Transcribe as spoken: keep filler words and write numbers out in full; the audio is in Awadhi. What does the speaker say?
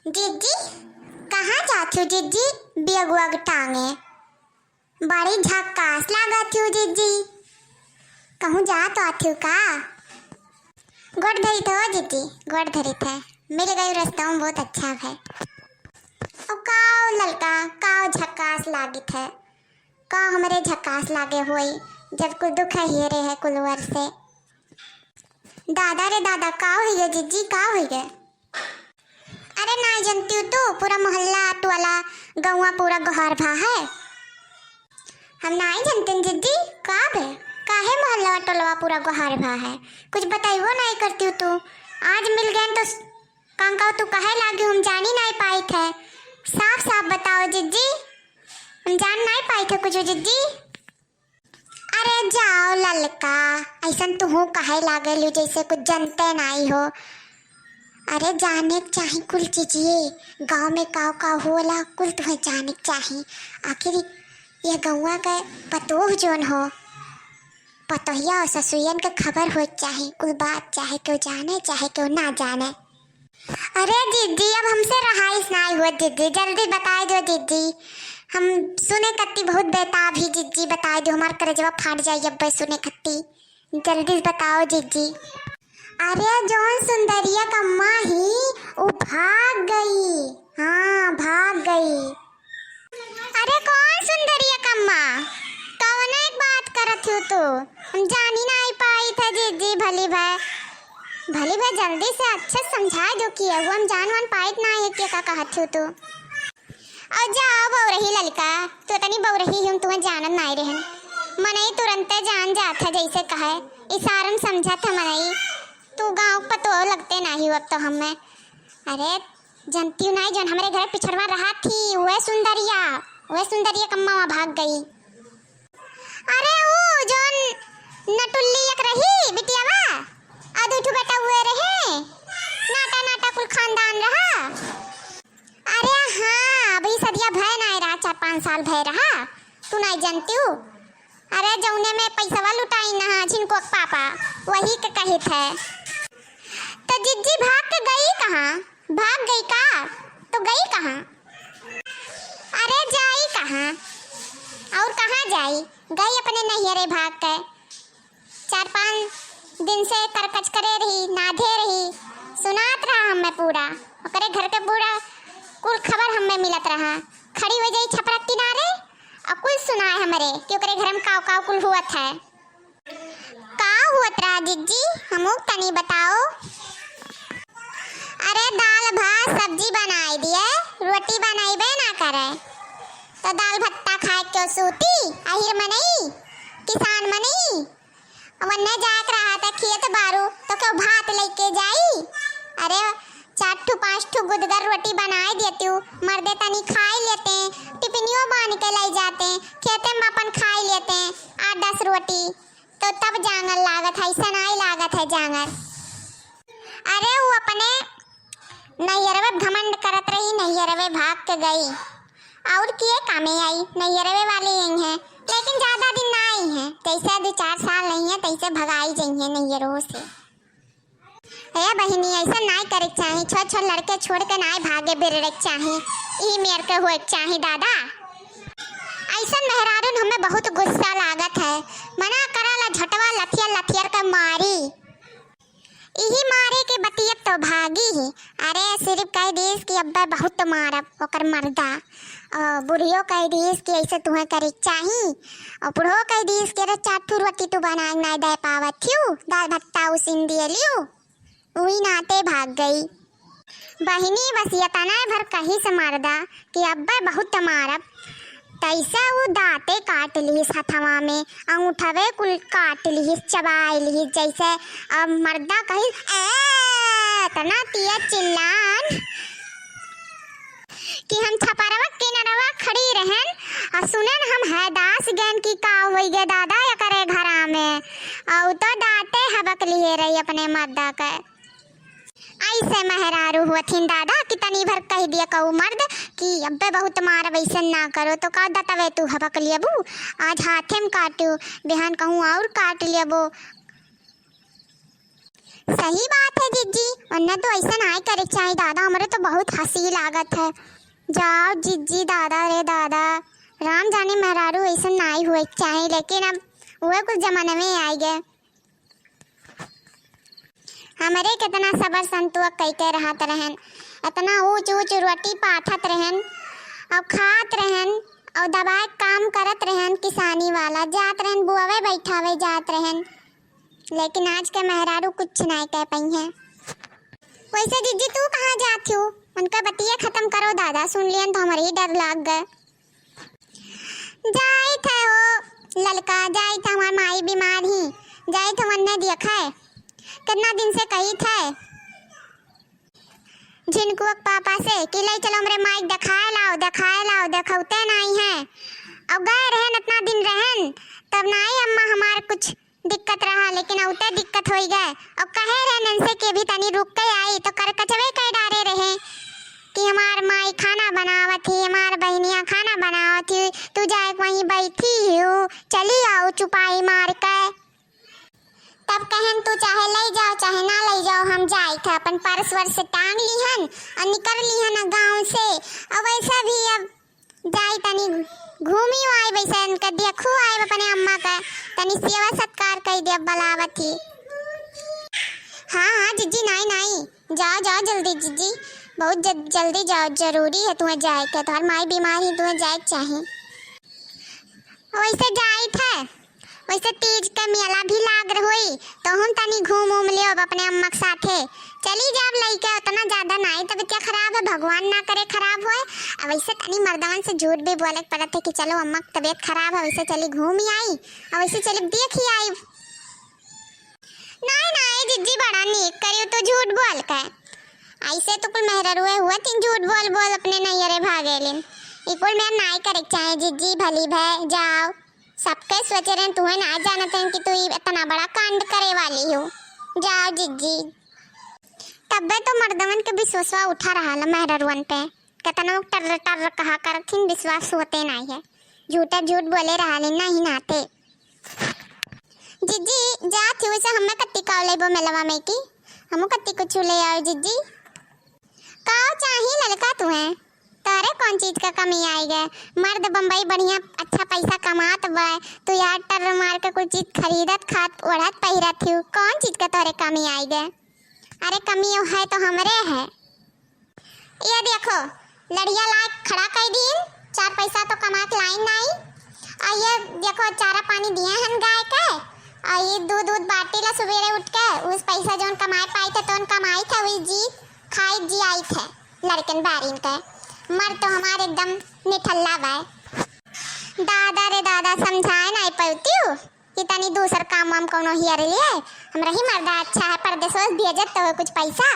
जिज्जी, कहाँ जात हो जिज्जी, बैग वैग टांगे? बड़ी झक्कास लागत हो जिज्जी, कहूँ जात आत हो का? गोड़ धरित हो जिज्जी, गोड़ धरित है, मिल गई रस्ता में, बहुत अच्छा है। ओ काओ ललका, काओ झक्कास लागित है, का हमरे झक्कास लागे होई, जब कुल दुख हेरे है कुलवर से। दादा रे दादा, का होइगे जिज्जी, का होइगे? अरे नाई जनती तू, पूरा मोहल्ला टोला गौवा पूरा गोहार भा है। हम नाई जनते जिज्जी, का बे? काहे मोहल्ला टोलवा पूरा गोहार भा है? कुछ बताइबो नाई करती तू। आज मिल गए तो स-, कांका तू कहे लागी हम जानी नाई पाई थे। साफ साफ बताओ जिज्जी, हम जान नाई पाई थे कुछ जिज्जी। अरे जाओ ललका, ऐसन तुहू कहे लागेलू जैसे कुछ जनते नाई हो। अरे जाने के चाही कुल चीजिए, गाँव में काव काव होला कुल तुहे जाने के चाही। आखिर ये गौवा के पतोह जोन हो, पतोहिया और ससुयन के खबर होए के चाही, कुल बात चाहे केहू जाने चाहे केहू ना जाने। अरे जिज्जी, अब हमसे रहाइस नाई हुआ जिज्जी, जल्दी बताई दो जिज्जी। हम सुने कत्ती बहुत बेताब ही जिज्जी, बताई दो, हमार करेजवा फाट जाई अब्बे सुने कत्ती। जल्दी से बताओ जिज्जी। अरे जौन सुंदरिया कम्मा ही, उ भाग गई। हाँ, भाग गई। अरे कौन सुंदरिया कम्मा? कौने एक बात करत हो तू? हम जानी नाई पाई थे जिज्जी, भली भय, भली भय जल्दी से अच्छे से समझाए दो कि वो हम जान वान पाइत नाई है, के का कहत हो तू? और जाओ बौरही ललका, तू तनी बौरही हम तुम्हें जानत नाई रहन। मनई तुरंते जान जात है जैसे कहे, इशारन समझत है मनई। तू गाँव पतो लगते नाई हो अब तो हमें। अरे जनती नाई, जौन हमरे घर पिछड़वा रहा थी, वह सुंदरिया, वह सुंदरिया कम्मा वहाँ भाग गई। अरे ऊ जौन नटुल्ली एक रही बिटियावा, आ दू ठो बेटा हुए रहे, नाटा नाटा कुल खानदान रहा। अरे हाँ, अभी सदिया भय नाई रहा, चार पाँच साल भय रहा, तू नाई जनती हूँ। अरे जौने में पैसवा लुटाई ना झिनको के पापा, वही के कहित है। तो जिज्जी भाग के गई कहाँ? भाग गई का? तो गई कहाँ? अरे जाई कहाँ? और कहाँ जाई? गई अपने नैहरे भाग के। चार पाँच दिन से करकच करे रही, नाधे रही, सुनात रहा हमें पूरा। ओकरे घर के पूरा कुल खबर हमें मिलत रहा। खड़ी हो जाई छपरा किनारे और कुल सुनाए हमरे कि ओकरे घर में काव काव कुल हुआ था। का हुअत रहा जिज्जी, हमहू तनी बताओ। अरे दाल भात सब्जी बनाई दिए, रोटी बनइबे ना करे, तो दाल भत्ता खाए के सूती, अहिर मनई, किसान मनई। वन्ने जाए के रहा था खेत बारू, तो केहू भात लेके जाई? अरे चार ठू पाँच ठू गुदगर रोटी बनाए देती हूँ, मर्दे तनी खाई लेते, टिफिनियो बांध के ले जाते, खेते में अपन खाई लेते आठ दस रोटी। तो तब जांगर लागत है, ऐसा नाई लागत है जांगर। अरे वो अपने नैहरवे घमंड करत रही, नैहरवे भाग के गई। और किए कामे आई, नैहरवे वाली आई हैं, लेकिन ज्यादा दिन ना आई हैं, तैसे दो चार साल नहीं है, तैसे भगाई जाई हैं नैहरों से। ए बहिनी, ऐसा नाई करे के चाही, छोट छोट लड़के छोड़ के नाई भागे बिरड़े के चाही, ई मेर के होए के चाही दादा। ऐसन मेहरारून हमें बहुत गुस्सा लागत है। मना करा ला झटवा लथियर लथियर के मारी। इही मारे के बतियत तो भागी ही। अरे सिर्फ कह दीस कि अब्बे बहुत मारब ओकर मर्दा। और बुढ़ियो कह दीस कि ऐसे तुहें करे के चाही। और बुढ़ो कह दीस कि अरे चार ठू रोटी तू बनाए नाई दे पावत थियू, दाल भत्ता उसिन दिए लियू। उही नाते भाग गई। बहिनी बस यतने भर कहिस मर्दा कि अब्बे बहुत मारब। तैसे उ दांते काट लिहिस हथवा में, अंगूठवे कुल काट लिहिस, चबाए लिहिस, जैसे अब मर्दा कहिस, "ए, इतना तेज चिल्लान कि हम छपरवा किनरवा खड़ी रहन और सुनन हम हैदास गैन कि का होई गे दादा एकरे घरा में।" और तो दांते हबक लिए रही अपने मर्दा के। ऐसे मेहरारू होथिन दादा कि तनी भर कह दिया कहू मर्द कि अब्बे बहुत मार, वैसे ना करो, तो का दतवे तू हबक लेबू, आज हाथे में काटू, बिहान कहूँ और काट लेबू। सही बात है जिज्जी, उन्हें तो ऐसा नाई करे के चाही दादा, हमरे तो बहुत हँसी लागत है। जाओ जिज्जी, दादा रे दादा, राम जाने मेहरारू ऐसा नाई हुए के चाही, लेकिन अब वह कुछ जमाने में आई गए। हमरे कितना सबर संतोष कई के रहत रहन, इतना ऊँच ऊँच रोटी पाथत रहन और खात रहन और दबाए काम करत रहन, किसानी वाला जात रहन, बुआवे बैठावे जात रहन, लेकिन आज के मेहरारू कुछ नाई कह पई हैं। वैसे जिज्जी तू कहाँ जात हो? उनका बतिया खत्म करो दादा, सुन लियन तो हमरे ही डर लाग गए। जाइत है हो ललका, जाइत है, हमार माई बीमार ही, जाइत है वन्ने देखे। कितना दिन से कही थे झिनकुआ के पापा से कि ले चलो हमरे माई के देखाए लाओ, देखाए लाओ, देखौते नाई है। और गए रहन, इतना दिन रहन, तब नाई अम्मा हमार कुछ दिक्कत रहा, लेकिन औते दिक्कत होई गए। और कहे रहे नंसे के भी तनी रुक के आई, तो करकचवे कह डारे रहे कि हमार माई खाना बनावत ही, हमार बहनिया खाना बनावत ही, तू जाए के वहीं बैठी ही हो, चली आओ चुपाई मार के। तब कहन तू चाहे ले जाओ चाहे ना ले जाओ, हम जाइत है। अपन पर्स वर्स टांग लिहन और निकल लिहन गाँव से। और वैसे भी अब जाई तनी घूमी आई, वैसे इनका देखू आई अपने अम्मा का, तनी सेवा सत्कार कई दे, बुलावत ही। हाँ, हाँ, जिज्जी, नाई, नाई, जाओ, जाओ जल्दी जिज्जी, बहुत ज-, जल्दी जाओ, जरूरी है तुम्हें जाए के, तुम्हार माई बीमार ही, तुम्हें जाए के चाही। वैसे जाइत है, वैसे तीज के मेला भी लाग रह होई, तो हम तनी घूम उम लेब अपने अम्मा के साथे। चली जाब लइके, उतना ज्यादा नाई तबीयत खराब है, भगवान ना करे खराब होए। अब वैसे तनी मर्दवन से झूठ भी बोले के पड़त है कि चलो अम्मा के तबीयत खराब है, वैसे चली घूम ही आई, और वैसे चली देख ही आई। नाई, नाई जिज्जी, बड़ा नीक करियो तो झूठ बोल के। ऐसे तो कुल मेहररुए हुए तीन झूठ बोल बोल अपने नैहरे भागेलिन। ई कुल मेर नाई करे के चाहे जिज्जी, भली भय जाओ। सबके सोचे रहन, तुहे ना जानत रहन कि तू ई इतना बड़ा कांड करे वाली हो। जाओ जिज्जी। तब्बे तो मर्दवन के विश्वासवा उठा रहा ला मेहररुअन पे। केतनो टर्र टर्र कहा करथिन, विश्वास होते नाई है। झूठा झूठ बोले रहा ले, नाई नाते। जिज्जी, जात ही वैसे हमें कत्ती का लेबो मेलवा में की? हमू कत्ती कुछ ले आओ जिज्जी। का चाही ललका तुहे? तोरे कौन चीज का कमी आई गए? मर्द बम्बई बढ़िया अच्छा पैसा कमात बा, तू यार टर्र मार के कुछ चीज खरीदत खात ओढ़त पहिरत ही, कौन चीज का तोरे कमी आई गए? अरे कमी है तो हमरे है। ये देखो, लड़िया लाए खड़ा कई दीन, चार पैसा तो कमा के लाइन नाई। और ये देखो, चारा पानी दिए हन गाय के, और ये दूध, दूध बाटी ला सुबेरे उठ के, उस पैसा जौन कमाए पाई थे, तौन कमाई थे, वही जी खाई जी आई थे लड़कन बारिन के। मर्द तो हमारे एकदम निठल्ला बाय। दादा रे दादा, समझाए नाई पवतियो कि तनी दूसर काम वाम कौनो हियर लिए, हमरा ही मर्दा अच्छा है, परदेसवा से भेजत तो हो कुछ पैसा।